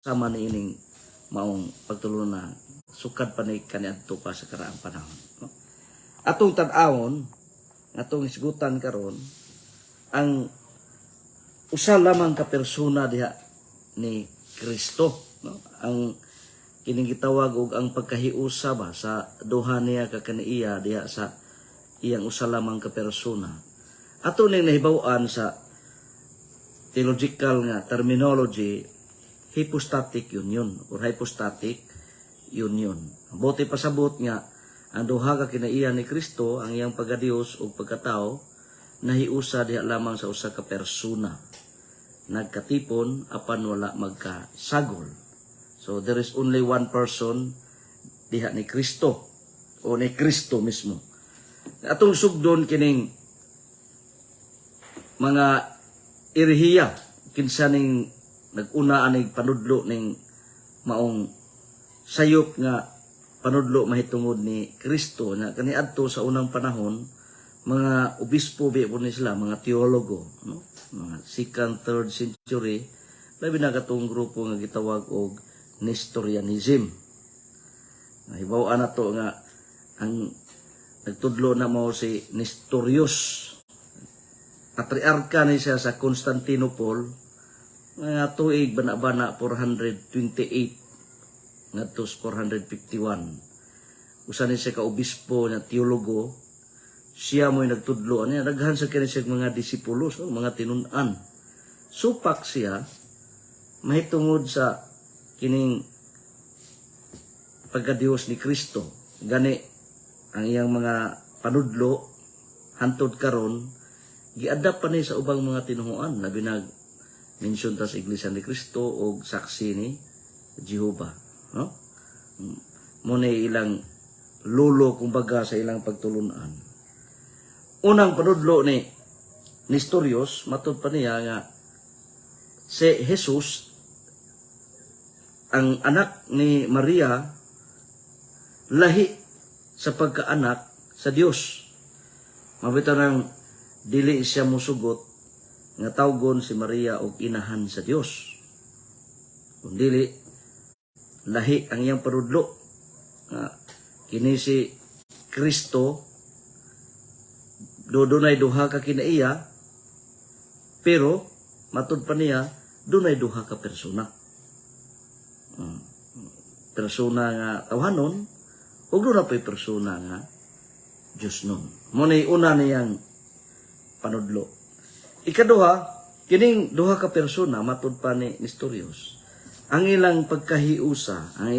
Sama niining maong pagtuluna sukad pa ni kaniadto pa sa karaang panahon, no? Atong tan-awon, atong hisgutan karon ang usa lamang ka persona diha ni Kristo, no? Ang kining gitawag og ang pagkahiusa ba sa duha niya ka kaniiya diha sa iyang usa lamang ka persona. Ato ning nahibaw-an sa theological nga terminology, hypostatic union or hypostatic union. Buot ipasabot nga ang duha ka kinaiya ni Kristo, ang iyang pagkadiyos ug pagkatao, nahiusa diha lamang sa usa ka persona. Nagkatipon apan wala magkasagol. So there is only one person diha ni Kristo o ni Kristo mismo. Atong sugdon kining mga erehiya, kinsa ning nag-una aning panudlo ning maong sayop nga panudlo mahitungod ni Kristo na kaniadto sa unang panahon, mga obispo bi po ni sila, mga teologo, no? Mga second, third century, labi na katong grupo nga gitawag og Nestorianism. Nahibaw-an nato nga ang nagtudlo na mao si Nestorius. Patriarka ni siya sa Constantinople mga tuig bana-bana 428 ngadto sa 451. Usa ni siya ka obispo nga teologo. Siya mo'y nagtudlo niya. Daghan sa kini siya mga disipulos, no? Mga tinun-an. Supak siya mahitungod sa kining pagkadiyos ni Kristo. Gani ang iyang mga panudlo hantod karon giadapt pa ni sa ubang mga tinuhuan, labi nag mention ta sa Iglesia ni Cristo o Saksi ni Jehova, no? Mao na ilang lulo kumbaga sa ilang pagtulunan. Unang panudlo ni Nestorius, matud pa niya nga si Jesus, ang anak ni Maria, lahi sa pagkaanak sa Dios. Mao bitaw nang dili siya musugot nga tawgon si Maria og inahan sa Dios. Kung dili, lahi ang iyang panudlo nga kini si Kristo do dunay duha ka kinaiya, pero matud pa niya dunay duha ka persona. Persona nga tawhanon ug duna pa'y persona nga Dios nun. Mao nay una niyang panudlo. Ikaduha, kining duha ka persona, matud pa ni Nestorius, ang ilang pagkahiusa, ang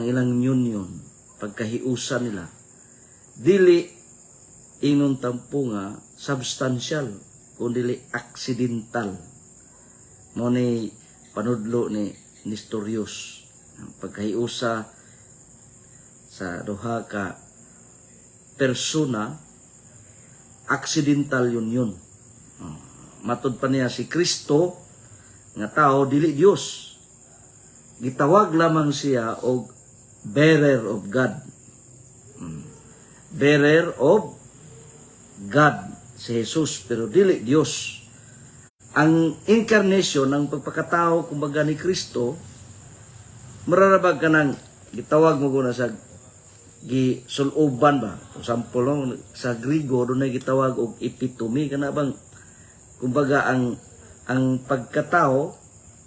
ilang union, pagkahiusa nila, dili ingnon tampo nga substantial, kun dili accidental. Mao ni panudlo ni Nestorius. Ang pagkahiusa sa duha ka persona, accidental yun yun. Oh. Matud pa niya si Kristo nga tao dili Dios. Gitawag lamang siya og bearer of God. Bearer of God si Jesus pero dili Dios. Ang incarnation ng pagpakatao kumbaga ni Kristo mararabag ka ng gitawag mo guna sa gisuloban ba. For example, no, sa Grigo dunay gitawag og epitome, kana bang kumbaga ang pagkatao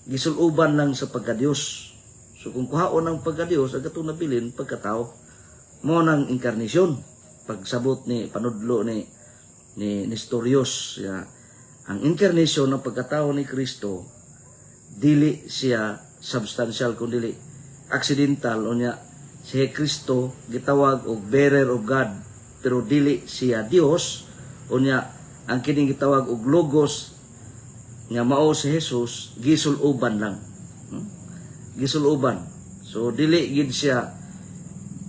gisuloban lang sa pagkadiyos. So kung kuhaon ang pagkadiyos, ang katong nabilin pagkatao. Mao nang inkarnisyon. Pagsabot ni panudlo ni Nestorius ya, ang incarnation ng pagkatao ni Kristo dili siya substantial kun dili accidental. Unya si Kristo gitawag og bearer of God pero dili siya Dios. Unya ang kining gitawag og Logos nga mao si Jesus, gisuloban lang. Gisuloban. So dili gid siya,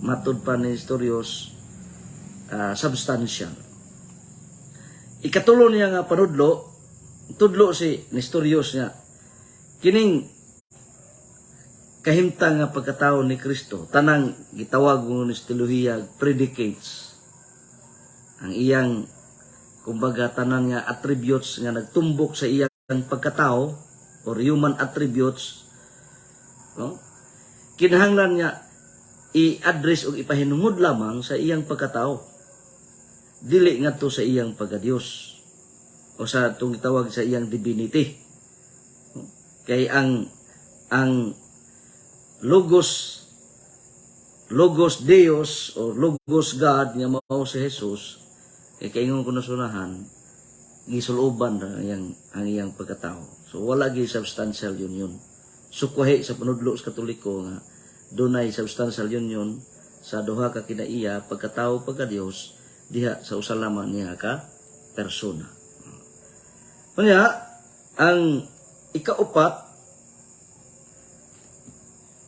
matud pa ni Nestorius, substantial. Ikatulo niya nga panudlo, tudlo si Nestorius nga kining kahimtang nga pagkatao ni Kristo, tanang gitawag mo ni teolohiya predicates, ang iyang kumbaga tanan nga attributes nga nagtumbok sa iyang pagkatao or human attributes. No? Kinahanglan niya i-address o ipahinungod lamang sa iyang pagkatao. Dili ngadto sa iyang pagka-Dios o sa atong gitawag sa iyang divinity. Kay ang Logos Deus o Logos God nga mao si Jesus, kay kaingon ko nasunahan, gisuloban ra ang iyang pagkatao. So wala gyud substantial union. Sukwahi sa panudlo sa Katoliko nga dunay substantial union sa duha ka kinaiya, pagkatao, pagka-Dios, diha sa usa lamang niya ka persona. Unya, ang ikaupat,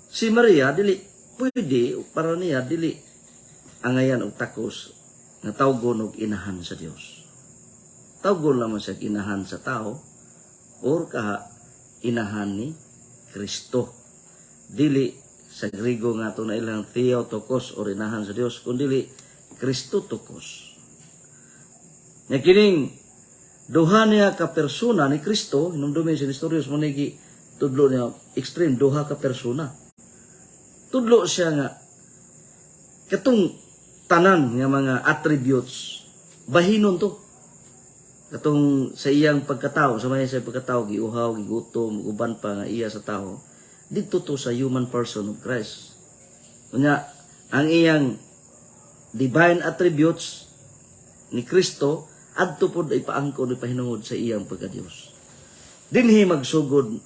si Maria dili pwede, para niya dili angayan og takos nga tawgon og inahan sa Dios. Tawgon lamang siya inahan sa tao or kaha inahan ni Kristo. Dili sa Griego nga ato na ilang Theotokos or inahan sa Dios, kundi Christotokos. Nya kining duha niya ka persona ni Kristo, hinumdumi si Nestorius mo ni tudlo niya extreme duha ka persona. Tudlo siya nga katong tanan nga mga attributes bahinon to. Katong sa iyang pagkatao, sa may sa pagkatao, giuhaw, gigutom, uban pa nga iya sa tao, didto to sa human person of Christ. Unya, ang iyang divine attributes ni Kristo adto pod ay paangkon, ipahinungod sa iyang pagka-Dios. Dinhi magsugod,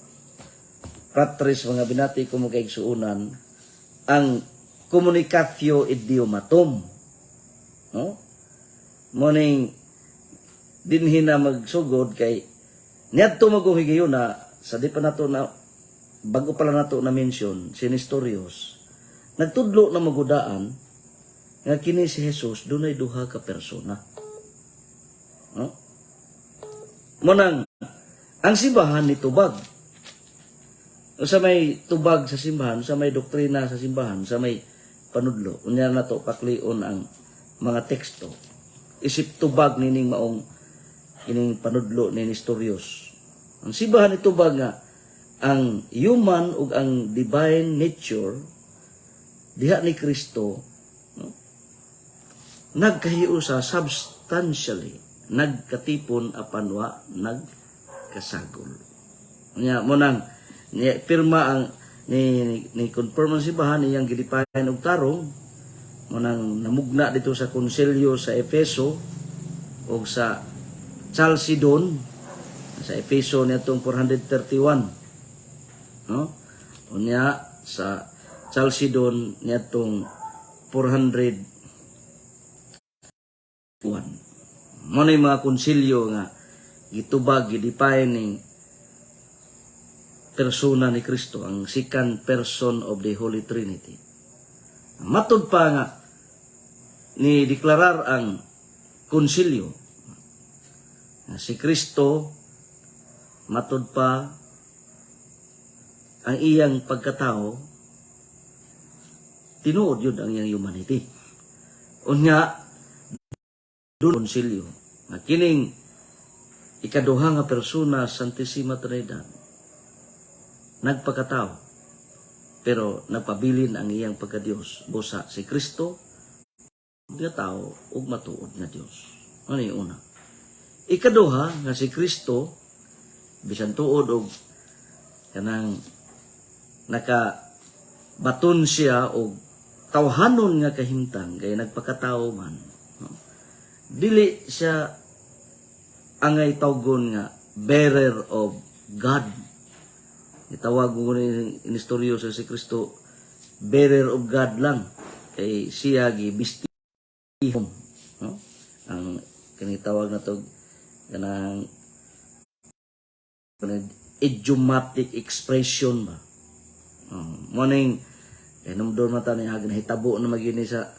fratres, mga binati ko mga kaigsuonan, ang communicatio idiomatum. No? Morning dinhi na magsugod kay niadto magong higayuna sa di pa nato na bago pala nato na mention si Nestorius, nagtudlo na magudaan nga kini si Jesus dunay duha ka persona, no? Monang ang simbahan ni tubag sa may tubag sa simbahan, sa may doktrina sa simbahan, sa may panudlo. Unya na to paklion ang mga teksto isip tubag nining maong kining panudlo ni Nestorius. Ang simbahan ni tubag nga ang human ug ang divine nature diha ni Kristo, no, nagkahiusa substantially, nagkatipon apan wa nagkasagol. Nya mo nang ni pirma ang ni confirm ang simbahan iyang gilipayan og tarong mo nang namugna dito sa konsilyo sa Efeso o sa Chalcedon. Sa Efeso niadtong 431, no? Unya sa Chalcedon niadtong 401. Mo na yung mga konsilyo nga gitubag, gidefine ning persona ni Kristo, ang second person of the Holy Trinity. Matud pa nga ni deklarar ang konsilyo nga si Kristo, matud pa ang iyang pagkatao, tinuod yun ang iyang humanity. Unya doon konsilyo nga kining ikaduha nga persona sa Santissima Trinidad nagpakatao pero nagpabilin ang iyang pagkadiyos, busa si Kristo nga tao ug matuod nga Dios. Ano yung una? Ikaduha nga si Kristo, bisan tuod og kanang naka baton siya og tawhanon nga kahimtang kay nagpakatao man, no? Dili siya angay tawgon nga bearer of God. Itawag mo ni Nestorius sa si Kristo bearer of God lang kay siya gibistihom, no? Ang kani tawag na to kanang kanang idiomatic expression ba. Oh, morning kay numdor man ta ni hag nahitabo na magini sa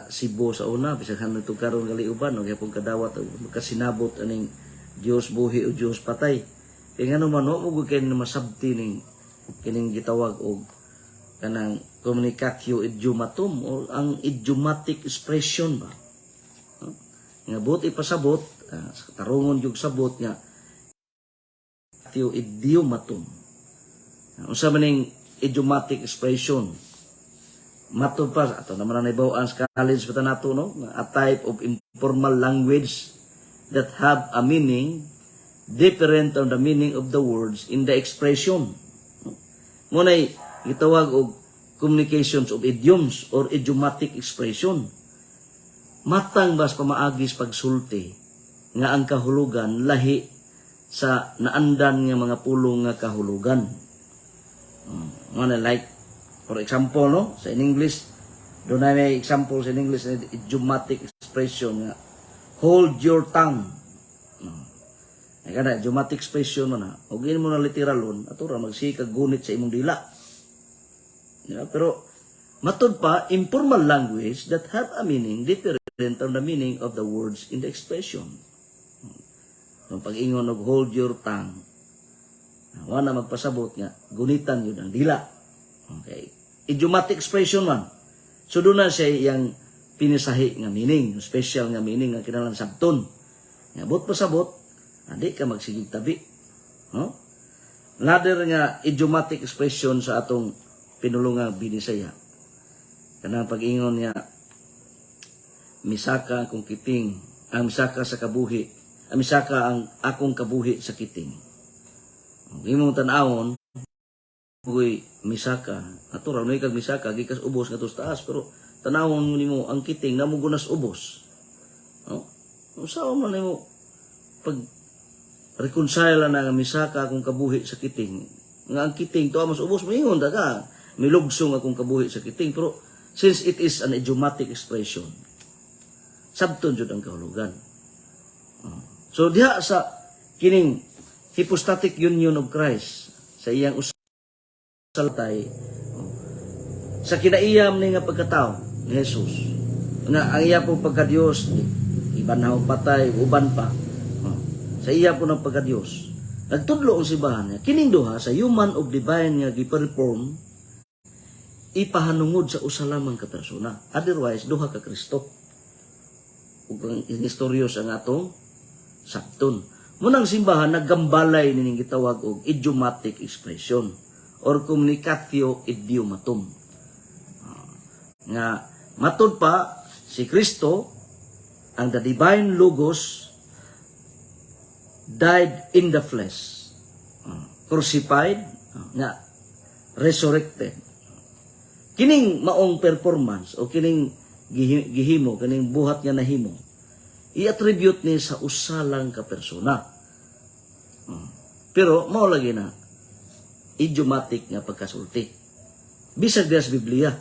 Cebu sa una, bisag hanto karon kaliuban no gyapon kadawat og makasinabot aning Dios buhi o Dios patay. Kay ngano man wa mo gud kay masabti ning kining gitawag og kanang communicatio idiomatum o ang idiomatic expression ba, no? Nga buot ipasabot, sa tarungon yung sabot nga idiomatum, unsa man ning idiomatic expression. Matod pa, ato naman ang nahibaw-an sa college pa nato, no? A type of informal language that have a meaning different from the meaning of the words in the expression. Mao nay gitawag og communications of idioms or idiomatic expression. Matang bas pamaagi sa pagsulti nga ang kahulugan lahi sa naandan nga mga pulong nga kahulugan. Mao na like, for example, no, sa in English, duna may example sa in English na idiomatic expression nga "hold your tongue." Ay kana idiomatic expression man na. Og mo na literalon, ato ra magsige kag gunit sa imong dila. Di ba? Pero matud pa, informal language that have a meaning different from the meaning of the words in the expression. Ang pag-ingon og "hold your tongue", wala magpasabot nga gunitan yun ang dila. Okay. Idiomatic expression man. So duna siya iyang pinisahi nga meaning, special nga meaning nga kinahanglan sabton. Nga buot pasabot, hindi ka magsigig tabi. No? Another nga idiomatic expression sa atong pinulungang Binisaya. Kanang pag-ingon niya, "Misaka akong kiting, ang misaka sa kabuhi, ang misaka ang akong kabuhi sa kiting." Ang imong tan-awon, uy, misaka, natural, may kag misaka, gikas ubos nga sa taas, pero tanawon mo nimo ang kiting namugunas ubos. No? Usawa man nimo pag reconcile na nga misaka akong kabuhi sa kiting. Nga ang kiting to mas ubos, moingon ta ka, milugsong akong kabuhi sa kiting, pero since it is an idiomatic expression, sabton jud ang kahulugan. Oh. So diha sa kining hypostatic union of Christ sa iyang usaltay, oh, sa kinaiyam ni nga pagkatao ni Jesus nga ang iya pong pagka-Diyos iban na patay uban pa, oh, sa iya po ng pagka-Diyos, nagtudlo ang simbahan niya kining duha sa human ug divine nga gi-perform ipahanungod sa usa lamang ka persona. Otherwise, duha ka Kristo ug ang istoryos ang atong sabton. Mao nang simbahan naggambalay nining gitawag og idiomatic expression or communicatio idiomatum. Nga matud pa, si Kristo ang the divine Logos died in the flesh. Crucified, nga resurrected. Kining maong performance o kining gihimo, kining buhat nga nahimo, i-attribute ni sa usa lang ka persona. Pero mao lagi na idiomatic nga pagkasulti. Bisag diha sa Biblia.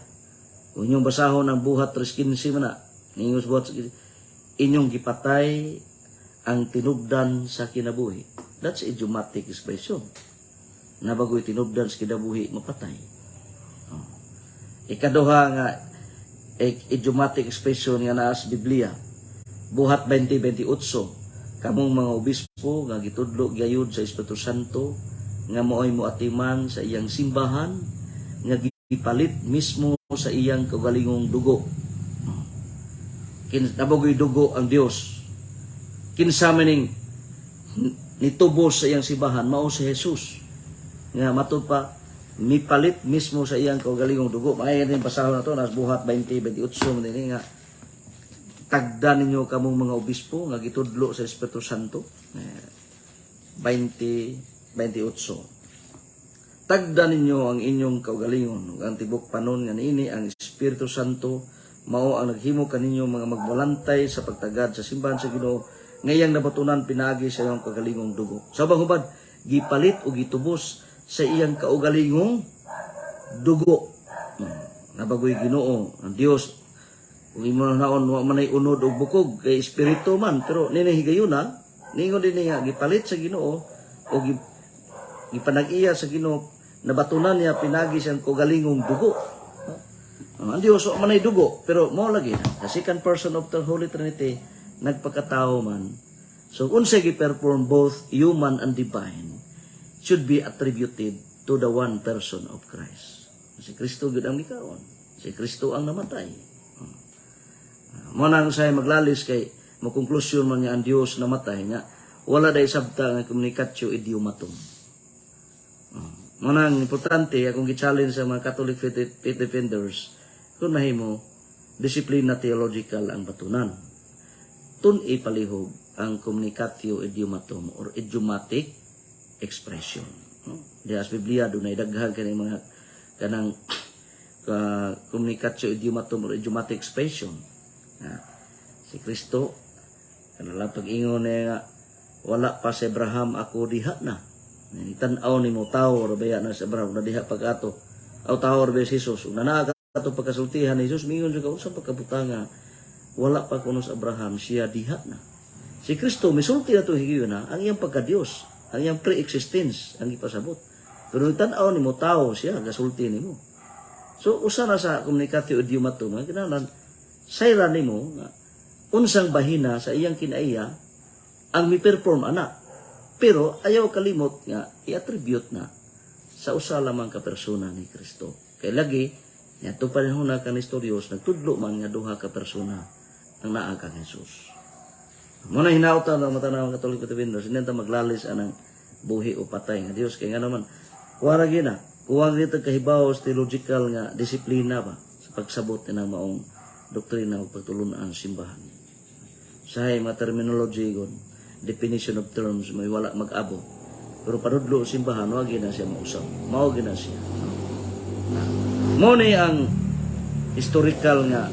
Kung inyong basahon ang Buhat 3.15 man na, inyong Buhat 3.15, inyong gipatay ang tinubdan sa kinabuhi. That's idiomatic expression. Nabagoy tinubdan sa kinabuhi, mapatay. Oh. Ikaduha nga idiomatic expression nga naa sa Biblia. Buhat 20:28, kamong mga obispo nga gitudlo gayud sa Espiritu Santo nga maoy moatiman sa iyang simbahan nga gipalit mismo sa iyang kaugalingong dugo. Nabagoy dugo ang Dios. Kinsa man ning nitubos sa iyang simbahan, mao si Jesus. Nga matud pa, mipalit mismo sa iyang kaugalingong dugo. Maayo din basahon na to, nas Buhat 20:28 man dinhi nga tagda ninyo kamong mga obispo nga gitudlo sa Espiritu Santo. 20:28. Tagda ninyo ang inyong kaugalingon ug ang tibok panon nga niini ang Espiritu Santo mao ang naghimo kaninyo mga magbalantay sa pagtagad sa simbahan sa Ginoo nga iyang nabatunan pinaagi sa iyang kaugalingong dugo. Sa ubang hubad, gipalit o gitubos sa iyang kaugalingong dugo. Nabagoy Ginoo, ang Dios kung imo na naon wa man ay unod og bukog kay espiritu man, pero nini higayuna ningon din niya gipalit sa Ginoo o gipanag-iya sa Ginoo, nabatunan niya pinagi siyang kaugalingong dugo. Ang Dios wa man ay dugo, pero mao lagi na the second person of the Holy Trinity nagpakatao man. So unsay gi-perform, both human and divine, should be attributed to the one person of Christ. Si Kristo gyud ang mikaon, si Kristo ang namatay. Mao nang say maglalis kay mo konklusyon man nga ang Dios namatay nga wala day sabta nga communicatio idiomatum. Mao nang importante akong gi-challenge sa mga Catholic faith defenders, kung mahimo disiplina theological ang batunan. Tun-i palihog ang communicatio idiomatum or idiomatic expression. No? Diha sa Biblia dunay daghan kani mga kanang communicatio idiomatum or idiomatic expression. Na, si Kristo kanang pag-ingon niya nga wala pa si Abraham, ako diha na. Tan-aw nimo, tawo ra baya na si Abraham na diha pag-ato. Aw, tawo ra baya si Jesus. Ug naa kato pagkasultihan ni Jesus, mingon siya, unsa pagkabutanga, wala pa kuno sa Abraham, siya diha na. Si Kristo misulti na to na ang iyang pagka-Dios, ang iyang pre-existence ang ipasabot. Pero tan-aw nimo, tawo siya gasulti nimo. So usa na sa communicatio idiomatum nga kinahanglan sayra nimo nga unsang bahina sa iyang kinaiya ang mi-perform ana. Pero ayaw kalimot nga i-attribute na sa usa lamang ka persona ni Kristo. Kay lagi niadto pa na kang Nestorius nagtudlo man nga duha ka persona ang naa kang Jesus. Mao na hinautan ang mata ng Katoliko defenders, hindi ta maglalis anang buhi o patay nga Dios, kay nga naman kuwara gina kuwang dito kahibaw sa theological nga disiplina ba sa pagsabot ng maong doktrina o pagtulunan simbahan. Sahay mga terminology gon, definition of terms, may wala mag-abot. Pero panudlo sa simbahan, wa gina siya mausap. Mao gina siya. Mao ni ang historical nga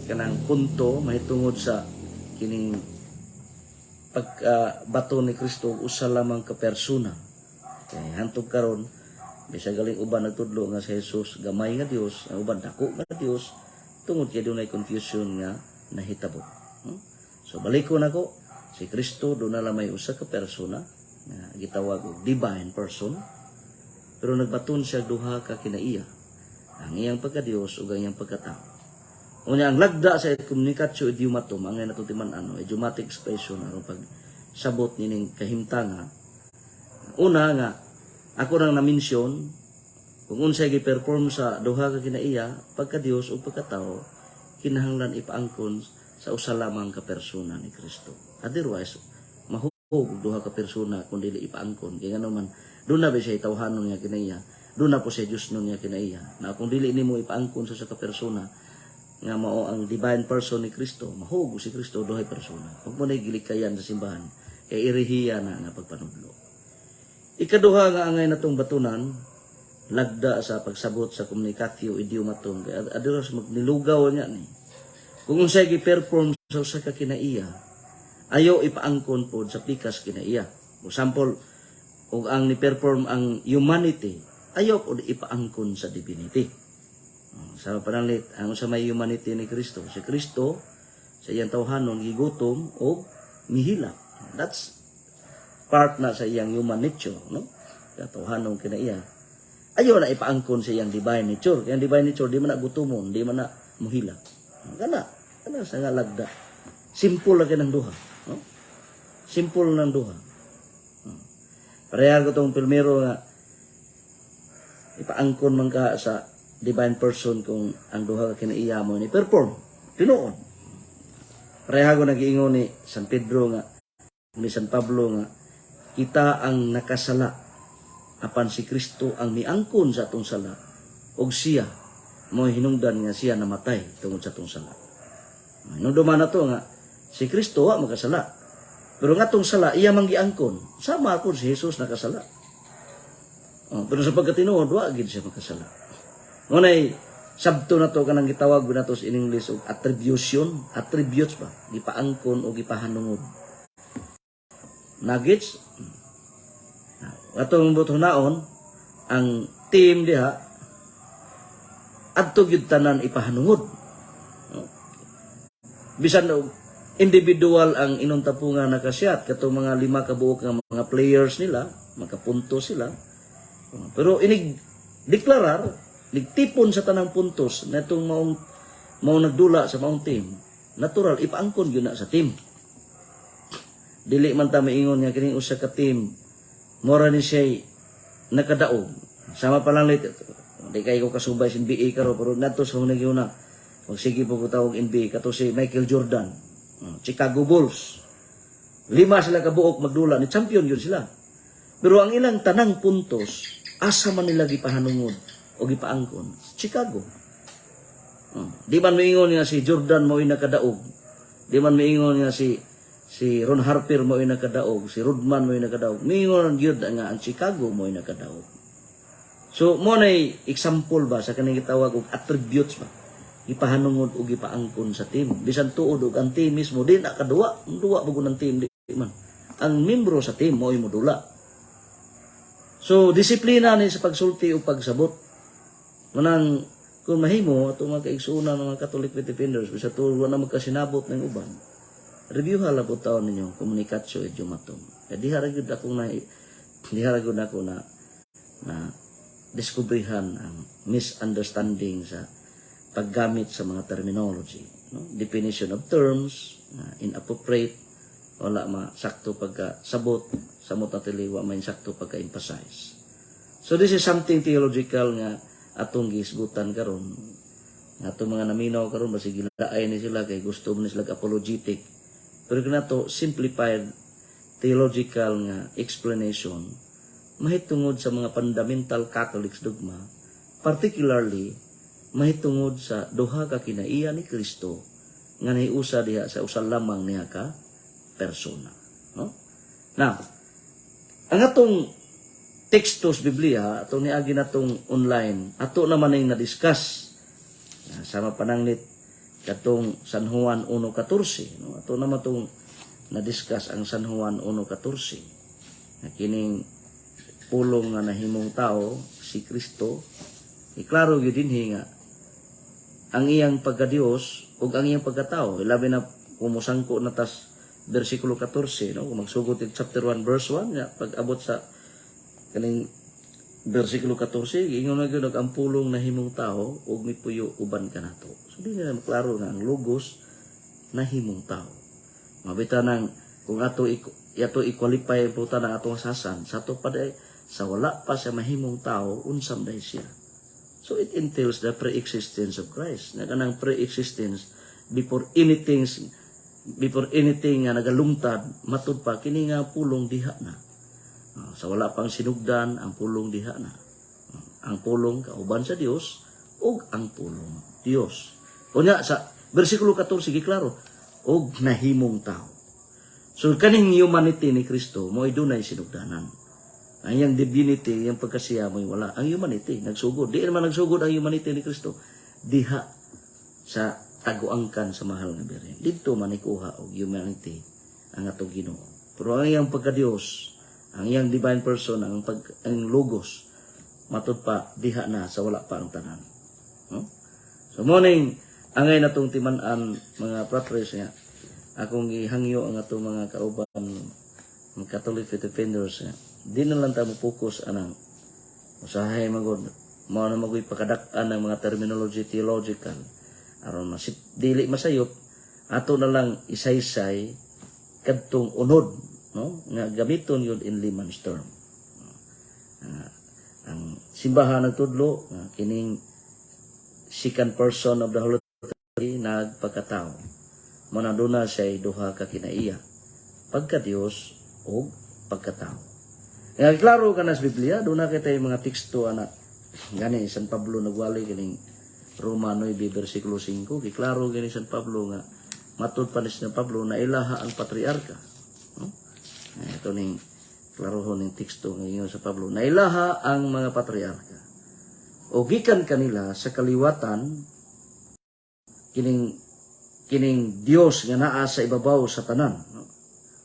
kanang punto mahitungod sa kining pagbato ni Kristo usa lamang ka persona. Kay hantog karon, bisag galing uban nagtudlo nga si Jesus gamay nga Dios, ang uban dako nga Dios, tungod kay dunay confusion nga nahitabo. So balikon nako, si Kristo duna lamay usa ka persona nga gitawag og divine person, pero nagbaton siya duha ka kinaiya, ang iyang pagka-Dios ug ang iyang pagkatao. Unya ang lagda sa communicatio idiomatum ang natong timan-an, idiomatic expression, aron pag sabot nining kahimtanga. Una nga ako nang na-mention, kung unsay gi-perform sa duha ka kinaiya, pagka Dios ug pagkatao, kinahanglan ipaangkon sa usa lamang ka persona ni Kristo. Otherwise, mahug og duha ka persona kung dili ipaangkon. Kay ngano man duna ba siya tawhanon nga kinaiya, duna po siya Diosnon nga kinaiya. Na kung dili nimo ipaangkon sa usa ka persona nga mao ang divine person ni Kristo, mahug si Kristo duhay persona. Ug mao na gilikayan sa simbahan kay erehiya na nga pagpanudlo. Ikaduha nga angay natong batunan, lagda sa pagsabot sa communicatio idiomatum, kay adros magnilugaw niya ni. Kung unsay gi-perform sa usa ka kinaiya, ayo ipaangkon pod sa pikas kinaiya. For example, ug ang ni-perform ang humanity, ayo pod ipaangkon sa divinity. Sa panalit, ang sa may humanity ni Kristo, si Kristo sa iyang tawhanon gigutom o mihilak. That's part na sa iyang human nature, no? Katawhanon kinaiya. Ayaw na ipaangkon sa iyang divine nature. Kaya ang divine nature, di man na gutomon, di man na muhilak. Kana, kana sa nga lagda. Simple lagi ng duha. No? Simple ng duha. Pareha ko tong pilmero nga ipaangkon man ka sa divine person kung ang duha ka kinaiya mo ni perform. Tinuod. Pareha ko nagiingon ni San Pedro nga ni San Pablo nga kita ang nakasala apan si Kristo ang miangkon sa atong sala og siya mo hinungdan nga siya namatay tungod sa atong sala. Hinungdan na to nga si Kristo wa makasala. Pero nga atong sala iya man giangkon. Sama ako si Jesus nakasala. Oh, pero sa pagkatinuod wa gid siya makasala. Ngunay sabto na to kanang gitawag na to in English og attribution, attributes ba, gipaangkon o gipahanungod. Nuggets. Atong butunaon ang team diha adto gyud tanan ipahanungod. No? Bisan og individual ang inyong tapungan nakasyat katong mga lima ka buok nga mga players nila, makapunto sila. Pero inig deklarar, nigtipon sa tanang puntos na itong maong maong nagdula sa maong team, natural ipaangkon gyud na sa team. Dili man ta maingon nga kining usa ka team mora ni siya nakadaog. Sama pa lang lit, di kay ko kasubay sa NBA karon, pero nato sa hunang yuna. Magsige po ko tawag NBA kato si Michael Jordan, Chicago Bulls. Lima sila kabuok magdula ni champion yun sila. Pero ang ilang tanang puntos, asa man nila gipahanungod o gipaangkon? Chicago. Oh. Di man moingon nga si Jordan mo'y nakadaog. Di man moingon nga si Ron Harper mo'y nakadaog, si Rodman mo'y nakadaog. Moingon gyud nga ang Chicago mo'y nakadaog. So mo nay example ba sa kaning gitawag og attributes ba? Gipahanungod og gipaangkon sa team. Bisan tuod og ang team mismo di na kaduwa, duwa bugon ang team, di man. Ang membro sa team mo'y modula. So disiplina ni sa pagsulti o pagsabot. Manang kung mahimo ato mga kaigsuonan, mga Catholic Faith Defenders, bisa tuod wa na magkasinabot ng uban. Review hala po taon ninyo Communicatio Idiomatum. Kaya diha ra gyud ako na na diskubrihan ang misunderstanding sa paggamit sa mga terminology, no? Definition of terms, inappropriate, wala masakto pagka sabot, samot na tili, wa may sakto pagka emphasize. So this is something theological nga atong gihisgutan karon. Nga atong mga naminaw karon, basig gilaay ni sila kay gusto mo ni sila apologetic. Pero kanato simplified theological nga explanation mahitungod sa mga fundamental Catholics dogma, particularly mahitungod sa duha ka kinaiya ni Kristo nga nahiusa diha sa usa lamang niya ka persona, no? Now, ang atong teksto sa Biblia, atong niagi natong online, ato naman ay na-discuss. Sama panangnit katong San Juan 1:14, no? Ato naman tong na-discuss ang San Juan 1:14. Na kining pulong nga nahimong tao si Kristo, iklaro gyud dinhi nga ang iyang pagka-Dios ug ang iyang pagkatao, labi na kung mosangko na tas bersikulo 14, no? Kung magsugod og chapter 1 verse 1 ya, pag abot sa kaning bersikulo 14, ingon na gyud ang pulong nahimong tao ug mipuyo uban kanato. So di na klaro nga ang Logos nahimong tao. Mabita nang kung ato i-qualify po ta ng atong sasan sa ato pa day, sa wala pa siya mahimong tao, unsam day siya. So it entails the pre-existence of Christ. Na kanang pre-existence before anything nga nagalungtad, matud pa kini nga pulong diha na. Sa wala pang sinugdan, ang pulong diha na. Ang pulong kauban sa Dios ug ang pulong Dios. Unya sa bersikulo 14 giklaro og nahimong tao. So kaning humanity ni Kristo mo'y dunay sinugdanan. Ang iyang divinity, iyang pagkasiya mo'y wala. Ang humanity, nagsugod. Di naman nagsugod ang humanity ni Kristo. Diha sa taguangkan sa mahal nga Birhen. Didto man ikuha og humanity ang atong Ginoo. Pero ang iyang pagka-Dios, ang iyang divine person, ang Logos, matud pa diha na sa wala pa ang tanan. No? So morning angay natong timan-an, mga fratres, nga akong gihangyo ang atong mga kauban, mga Catholic Faith Defenders, nga di na lang ta mo focus anang usahay magod mao na magoy pakadak-an ng mga terminology theological aron masip dili masayop. Ato na lang isaysay kadtong unod, no, nga gamiton yun in layman's term. Ang simbahan nagtudlo nga kining second person of the Holy Trinity nagpakatao, mo na duna siya duha ka kinaiya, pagka Dios ug pagkatao. Nga klaro ka na sa Biblia, duna kay mga teksto ana. Gani San Pablo nagwali kining Roma 9 bersikulo 5, giklaro gani San Pablo nga matud pa ni San Pablo na ilaha ang patriarka. No? Ito ning klarohon ning teksto ngayon sa Pablo. Nailaha ang mga patriarka. O gikan kanila sa kaliwatan kining kining Dios nga naa sa ibabaw sa tanan. No?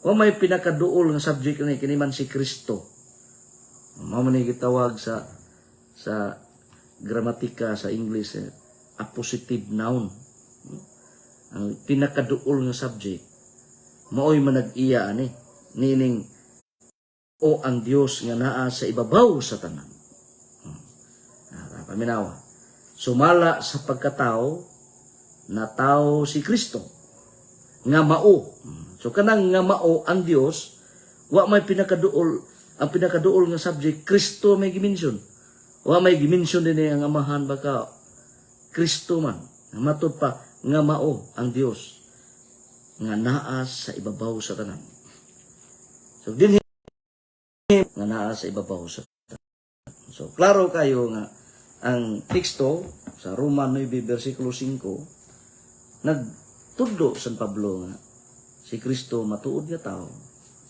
O may pinakaduol nga subject ni kini man si Kristo. Mao man ni gitawag sa gramatika sa English, appositive noun. No? Ang pinakaduol nga subject maoy manag-iya ani nining o ang Dios nga naa sa ibabaw sa tanan. Paminawa. Sumala sa pagkatao, na tao si Kristo nga mao. So kanang nga mao ang Dios, wa may pinakaduol, ang pinakaduol nga subject Kristo may gimension. Wa may gimension din ang Amahan baka Kristo man. Matud pa nga mao ang Dios nga naa sa ibabaw sa tanan. So dinhi Nga naa sa ibabaw sa. So, klaro kayo nga ang teksto sa Roma 9 versikulo 5 nagtudlo San Pablo nga si Kristo matuod nga tao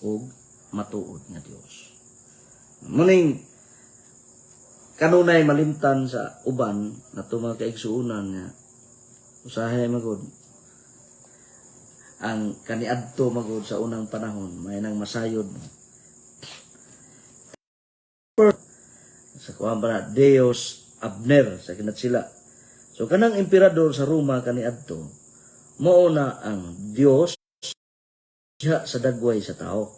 ug matuod nga Dios. Muning kanunay malimtan sa uban nato, mga kaigsuonan, nga usahay magod ang kaniadto magod sa unang panahon may nang masayod sa kuan ba na, Deus Abner sa kinat sila. So kanang emperador sa Roma kaniadto mao na ang Dios diha sa dagway sa tao.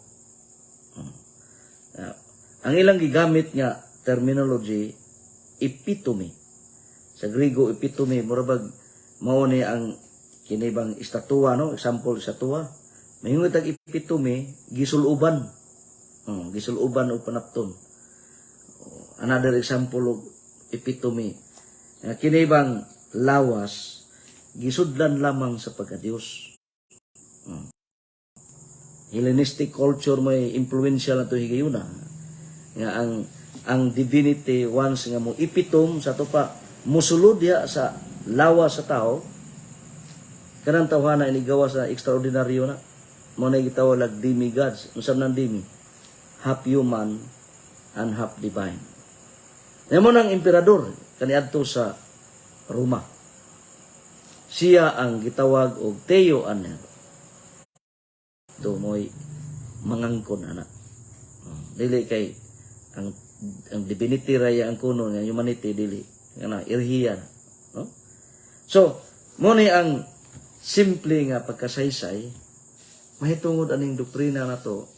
Ang ilang gigamit nga terminology, epitome. Sa Grigo, epitome, mura bag mao ni ang kini bang estatua, no? Example, estatua. Mahimong tag epitome, gisuloban. Oh, gisuloban o panapton. Another example of epitome. Nga kini bang lawas gisudlan lamang sa pagka-Dios. Hellenistic culture may influential na to higayuna. Nga ang divinity, once nga mo epitome sa to pa, musulod diha sa lawas sa tao, kanang tawhana inigawa sa extraordinaryo na mo na gitawag lag demigods. Unsa man ang demi? Half human and half divine. Mao nang emperador kaniadto sa Roma. Siya ang gitawag og Theo Aner. Do mo'y mangangkon ana. Dili kay ang divinity raya ang kuno nga humanity dili. Nga irhiya, no? So, mo ni ang simple nga pagkasaysay mahitungod aning doktrina nato,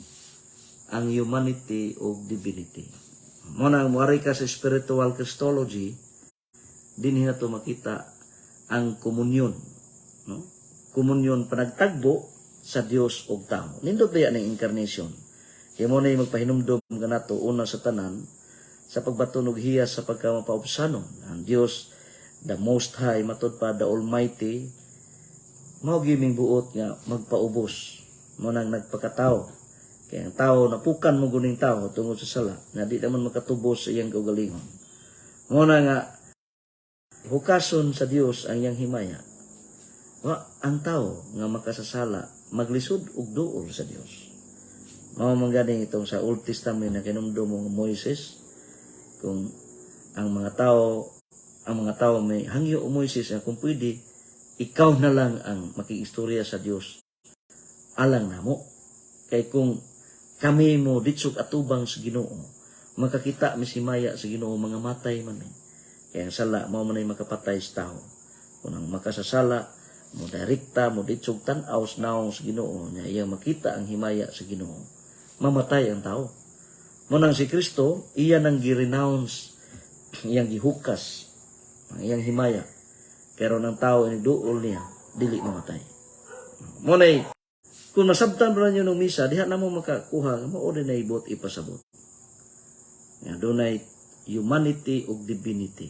ang humanity o divinity. Mo nang muari ka sa spiritual Christology, dinhi nato makita ang komunyon, no? Komunyon, panagtagbo sa Dios ug tao. Nindot diya ning incarnation. Kaya mo na magpahinumdom kanato una sa tanan sa pagbaton og hiyas sa pagkamapaubsanon. Ang Dios, the Most High, matud pa the Almighty, mao giming buot nga magpaubos. Mo nang nagpakatao. Kaya ang tao, napukan mo guning tao tungod sa sala, nga di naman makatubos sa iyang kaugalingon. Mo na nga, hukason sa Dios ang iyang himaya. Wa ang tao nga makasasala maglisod og duol sa Dios. Mao man gani itong sa Old Testament na kinumdum mo Moises, kung ang mga tao may hangyo o Moises nga kung pwede ikaw na lang ang makiistorya sa Dios alang namo, kay kung kami mo ditsog atubang sa Ginoo, makakita mi si maya sa Ginoo, mga matay man mi, kaya ang sala mao man ay makapatay sa tao. Kung ang makasasala mo direkta mo ditsog tan-aw sa naong sa Ginoo nya iyang makita ang himaya sa Ginoo, mamatay ang tao. Mo nang si Kristo, iya nang gi-renounce, iyang gihukas ang iyang himaya, pero ng tao iniduol niya dili mamatay. Mo nay kung masabtan ba ninyo ng misa, diha na mo makakuha nga mao din na ibot ipasabot. Nga dunay humanity ug divinity.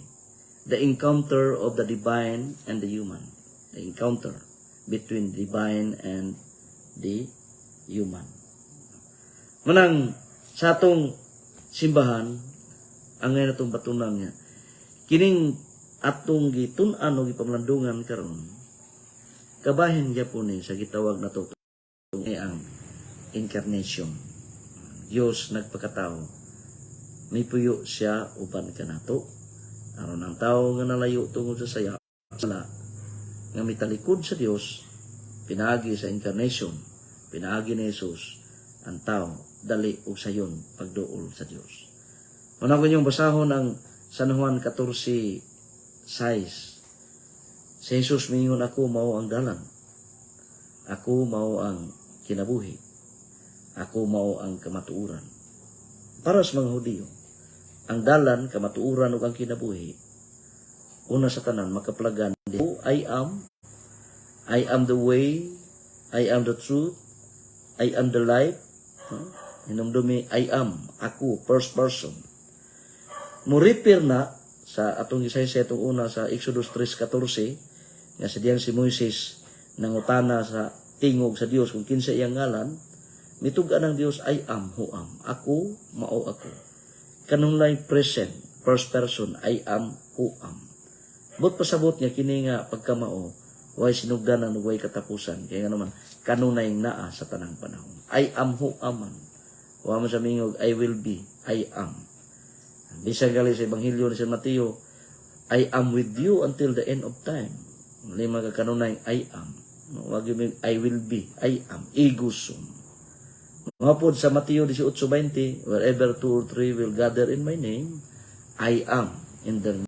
The encounter of the divine and the human. The encounter between divine and the human. Manang sa atong simbahan, ang ngayon atong batunan nga, kining atong gitun-an o gipamalandungan karon, kabahin gyapon ni sa gitawag nato ang incarnation. Diyos nagpakatao. Mipuyo siya uban kanato. Aron ang tao nga nalayo tungod sa saya, sala, nga mitalikod sa Dios, pinaagi sa incarnation, pinaagi ni Jesus, ang tao dali og sayon pagduol sa Dios. Muna ko inyong basahon ang San Juan 14:6. Si Jesus mingon, "Ako mao ang dalan. Ako mao ang kinabuhi. Ako mao ang kamatuoran." Para sa mga Hudiyo, ang dalan, kamatuoran ug ang kinabuhi, una sa tanan makaplagan, I am, I am the way, I am the truth, I am the life. No? Hinumdumi, I am, ako, first person. Mo-refer na sa atong gisaysay itong una sa Exodus 3:14 nga sa diyang si Moises nangutana sa tingog sa Dios kung kinsa iyang ngalan. Mitug-an ang Dios, "I am who am." Ako, mao ako. Kanunay present, first person, "I am who am." Buot pasabot nga kini nga pagkamao, way sinugdanan, way katapusan. Kaya nga naman, kanunay naa sa tanang panahon. "I am who am" man. Wa man sa mingog, "I will be, I am." Bisan gali sa Ebanghelyo ni San Mateo, "I am with you until the end of time." Lima ka kanunay, "I am." Wag yung "I will be," "I am." Ego sum. Mao pod sa Mateo 18:20, "Wherever two or three will gather in my name, I am in their"